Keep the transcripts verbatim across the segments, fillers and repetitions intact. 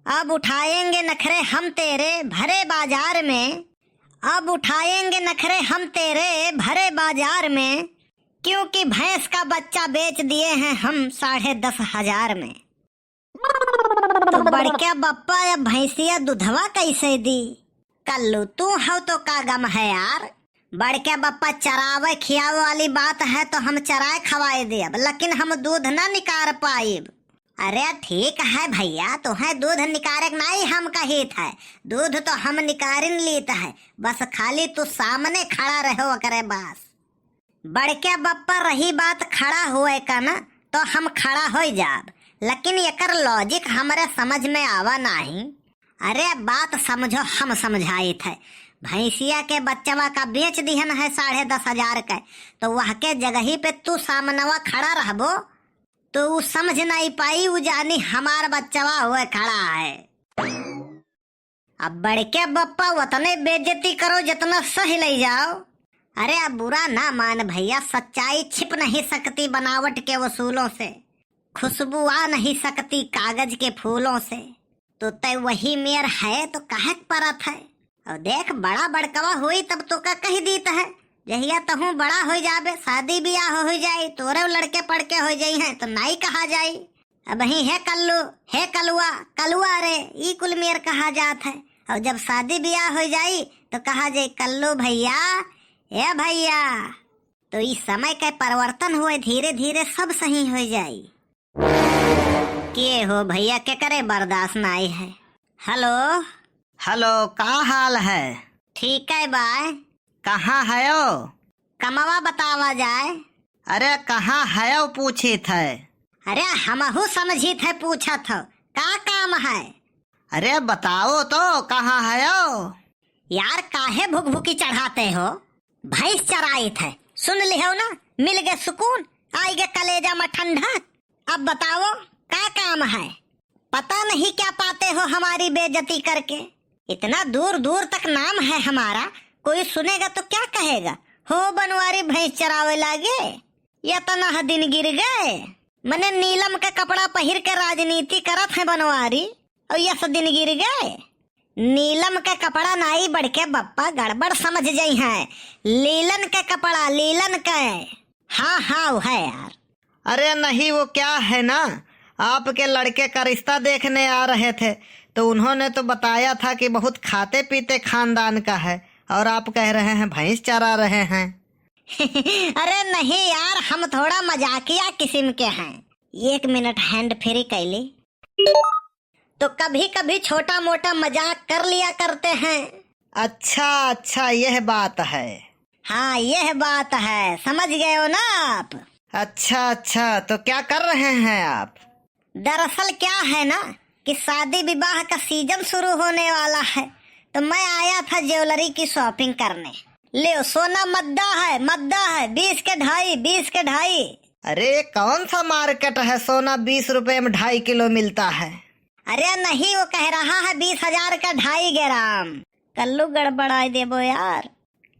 अब उठाएंगे नखरे हम तेरे भरे बाजार में, अब उठाएंगे नखरे हम तेरे भरे बाजार में, क्योंकि भैंस का बच्चा बेच दिए हैं हम साढ़े दस हजार में। तो बड़के बप्पा, अब भैंसिया दूधवा कैसे दी? कल्लू, तू हौ तो का गम है यार? बड़के बप्पा, चरावे खियावे वाली बात है तो हम चराए खवाए देब, लेकिन हम दूध ना निकार पाइब। अरे ठीक है भैया, तोहें दूध निकारे के नाई हम कहित है, दूध तो हम निकारिन लीत है, बस खाली तू सामने खड़ा रहो ओकरे बस। बड़के बप्पा, रही बात खड़ा होए का न, तो हम खड़ा होई जाब, लेकिन एकर logic हमरे समझ में आवा नाही। अरे बात समझो, हम समझाइत है। भैंसिया के बच्चवा का बेच दिहन है साढ़े दस हजार के, तो वह के जगही पे तू सामनवा खड़ा रहबो, तो उ समझ नहीं पाई, उ जानी हमार बच्चवा हुए खड़ा है। अब बड़के बप्पा, उतने बेइज्जती करो जितना सही लई जाओ। अरे अब बुरा ना मान भैया, सच्चाई छिप नहीं सकती बनावट के वसूलों से, खुशबू आ नहीं सकती कागज के फूलों से। तो तय वही मेर है तो कहे के परत है। और देख, बड़ा बड़कवा होई तब तोका कहि दीत है, जहिया तहूँ बड़ा हो जाबे, शादी बियाह हो जाई, तोरे लड़के पड़के हो जाई हैं तो नाई कहा जाई। अबहीं हे कल्लू, हे कलुआ, कलुआ रे, ई कुल मेर कहा जात है। और जब शादी बियाह हो जाई तो कहा जाई, "कल्लू भैया, ए भैया।" तो ई समय के परिवर्तन हुए, धीरे धीरे सब सही हो जाई। के हो भैया, केकरे बर्दाश्त नाई है? हेलो। हेलो, का हाल है? ठीक है बाय। कहाँ हयो? कमवा बतावा जाए। अरे कहाँ हयो पूछित है। अरे हमहू समझित है पूछत हो, का काम है? अरे बताओ तो कहाँ हयो? यार काहे भुकभुकी चढ़ाते हो? भैंस चराइत है, सुन लिहो ना, मिल गए सुकून, आई गए कलेजा में ठंडा। अब बताओ का काम है? पता नहीं क्या पाते हो हमारी बेइज्जती करके। इतना दूर दूर तक नाम है हमारा, कोई सुनेगा तो क्या कहेगा? हो बनवारी भैंस चरावे लागे, या तना दिन गिर गए। मने नीलम का कपड़ा पहिर के राजनीति करत है बनवारी, और यस दिन गिर गए। नीलम के कपड़ा नाई बड़के बप्पा, गड़बड़ समझ जइहैं। लीलन के कपड़ा, लीलन के। हाँ, हाँ, उ है यार। अरे नहीं, वो क्या है ना, आपके लड़के का रिश्ता देखने आ रहे थे, तो उन्होंने तो बताया था कि बहुत खाते पीते खानदान का है, और आप कह रहे हैं भैंस चरा रहे हैं। अरे नहीं यार, हम थोड़ा मजाकिया किस्म के हैं। एक मिनट, hand free कैली। तो कभी कभी छोटा मोटा मजाक कर लिया करते हैं। अच्छा, अच्छा, यह बात है। हाँ, यह बात है, समझ गए हो ना आप? अच्छा, अच्छा, तो क्या कर रहे हैं आप? दरअसल क्या है ना कि शादी विवाह का season शुरू होने वाला है, तो मैं आया था jewellery की shopping करने। ले, सोना मद्दा है, मद्दा है, बीस के ढाई, बीस के ढाई। अरे, कौन सा market है, सोना बीस रुपए में ढाई किलो मिलता है? अरे नहीं, वो कह रहा है बीस हजार का ढाई ग्राम। कल्लू गड़बड़ाई देबो यार।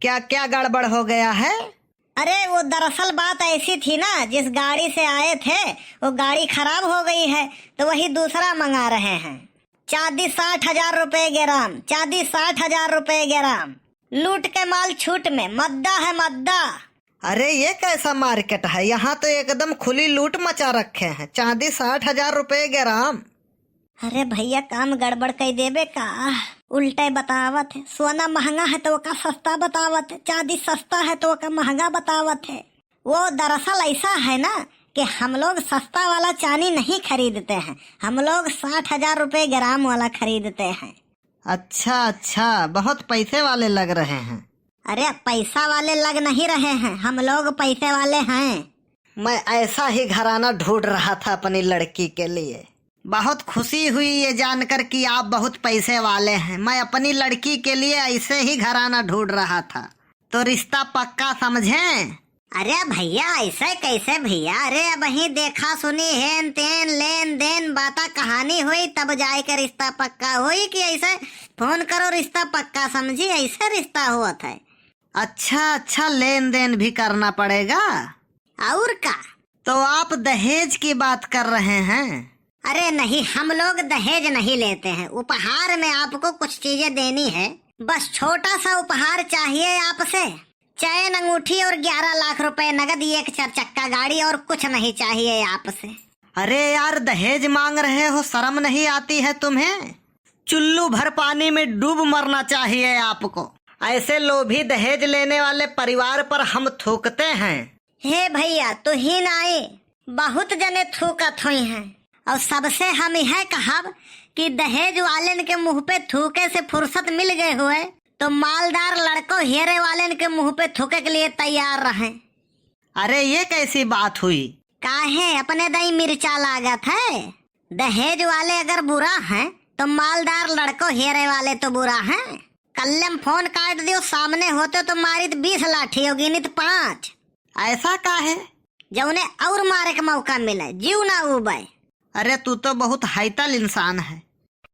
क्या, क्या गड़बड़ हो गया है? अरे वो दरअसल बात ऐसी थी ना, जिस गाड़ी से आए थे वो गाड़ी खराब हो गई है, तो वही दूसरा मंगा रहे हैं। चांदी साठ हजार रुपए ग्राम, चांदी साठ हजार रुपए ग्राम। लूट के माल छूट में, मद्दा है मद्दा। अरे ये कैसा market है, यहाँ तो एकदम खुली लूट मचा रखे हैं। चांदी साठ हजार रुपए ग्राम। अरे भैया, काम गड़बड़ कई देबे का? उल्टे बतावत है, सोना महंगा है तो ओका सस्ता बतावत है, चांदी सस्ता है तो ओका महंगा बतावत है। वो दरअसल ऐसा है ना कि हम लोग सस्ता वाला चांदी नहीं खरीदते हैं, हम लोग साठ हजार रुपए ग्राम वाला खरीदते हैं। अच्छा, अच्छा, बहुत पैसे वाले लग रहे हैं। अरे, पैसा वाले लग नहीं रहे हैं, हम लोग पैसे वाले हैं। मैं ऐसा ही घराना ढूंढ रहा था अपनी लड़की के लिए। बहुत खुशी हुई ये जानकर कि आप बहुत पैसे वाले हैं। मैं अपनी लड़की के लिए ऐसे ही घराना ढूंढ रहा था। तो रिश्ता पक्का समझें? अरे भैया, ऐसे कैसे भैया? अरे अबहीं देखा सुनी, हेन तेन, लेन देन, बाता कहानी होई, तब जाए के रिश्ता पक्का होई कि ऐसे phone करो, रिश्ता पक्का समझी, ऐसे रिश्ता होत है। अच्छा, अच्छा, लेन देन भी करना पड़ेगा? और का? तो आप दहेज की बात कर रहे हैं? अरे नहीं, हम लोग दहेज नहीं लेते हैं, उपहार में आपको कुछ चीजें देनी है, बस छोटा सा उपहार चाहिए आपसे। चैन, अंगूठी और ग्यारह लाख रुपए नगद, एक चार चक्का गाड़ी, और कुछ नहीं चाहिए आपसे। अरे यार, दहेज मांग रहे हो, शर्म नहीं आती है तुम्हें? चुल्लू भर पानी में डूब मरना चाहिए आपको। ऐसे लोभी दहेज लेने वाले परिवार पर हम थूकते हैं। हे भैया, तू ही नाई, बहुत जने थूकत होइहैं। और सबसे हम यह कहब कि दहेज वालेन के मुंह पे थूके से फुर्सत मिल गए हुए तो मालदार लड़को हेरे वालेन के मुंह पे थूके के लिए तैयार रहें। अरे, ये कैसी बात हुई? काहे अपने दई मिर्चा लागत है? दहेज वाले अगर बुरा हैं तो मालदार लड़को हेरे वाले तो बुरा हैं। कल्ले में फोन काट दियो, सामने होते तो मारित बीस लाठी और गिनित पाँच। ऐसा काहे? जौने और मारे के मौका मिले, जीव ना उबे। अरे, तू तो बहुत हैतल इंसान है।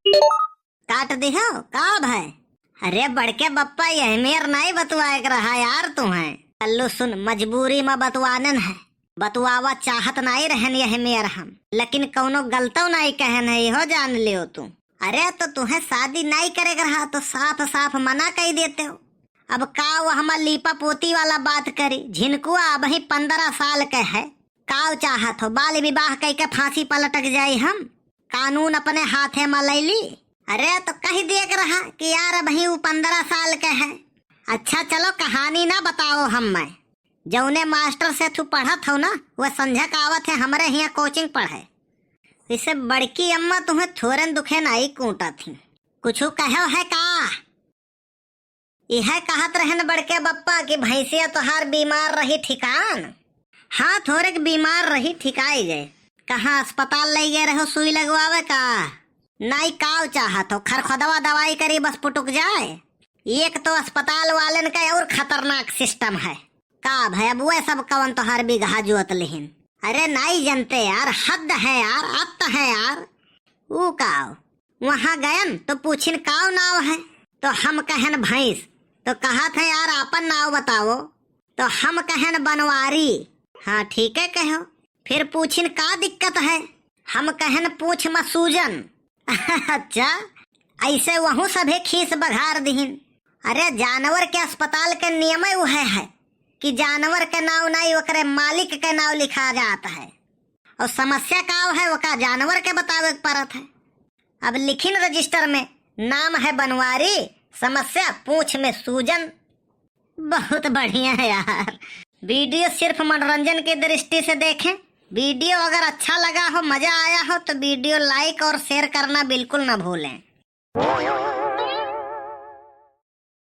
काट दिहो, का भय? अरे बड़के बप्पा, यह मेर नाई बतुआए के रहा यार तुम्हें। कल्लू सुन, मजबूरी में बतुआनन है, बतुआवा चाहत नाई रहन यह मेर हम, लेकिन कौनो गलतो नाई कहन है, इहो जान लियो तू। अरे तो तुम्हें शादी नाई करे के रहा तो साफ साफ मना कई देते हो। अब का वो हमार लीपा पोती वाला बात करी, झिनकुआ अबही पन्द्रह साल के है, काव चाहत हो, बाल विवाह कई के फांसी पलटक जाई हम, कानून अपने हाथे में लैली। अरे तो कह दिए के रहा कि यार अबही उ पन्द्रह साल के है। अच्छा चलो कहानी ना बताओ हम्मे, जौने मास्टर से तू पढ़त हो ना, वह संझक आवत है हमरे हियाँ कोचिंग पढ़े। इसे बड़की अम्मा तुम्हें थोरन दुखे नाई कूटत थी, कुछ कहो है का? इहे कहत रहन बड़के बप्पा कि भैंसिया तोहार बीमार रही ठिकान। हाँ, थोरेक बीमार रही, ठिकाई गए। कहाँ अस्पताल लई गए रहो सुई लगवावे का? नाई काव चाहत हो, खरखोदवा दवाई करी बस पुटुक जाए। एक तो अस्पताल वालेन का और खतरनाक सिस्टम है। का भय, अब वे सब कवन तोहार बिगहा जोत लिहिन? अरे नाई जनते यार, हद है यार, अत है यार। ऊ काव, वहाँ गयन तो पूछिन काव नाव है, तो हम कहन भैंस, तो कहत है यार आपन नाव बताओ, तो हम कहन बनवारी। हाँ ठीक है कहो। फिर पूछिन का दिक्कत है, हम कहन पूछ म सूजन। अच्छा, ऐसे वहू सभे खीस बघार दिहिन। अरे जानवर के अस्पताल के नियम उहे है कि जानवर के नाव नाई ओकरे मालिक के नाव लिखा जात है, और समस्या काव है ओका जानवर के बतावे के पड़त है। अब लिखिन रजिस्टर में, नाम है बनवारी, समस्या पूछ में सूजन। बहुत बढ़िया है यार। वीडियो सिर्फ मनोरंजन की दृष्टि से देखें। वीडियो अगर अच्छा लगा हो, मजा आया हो तो वीडियो लाइक और शेयर करना बिल्कुल ना भूलें।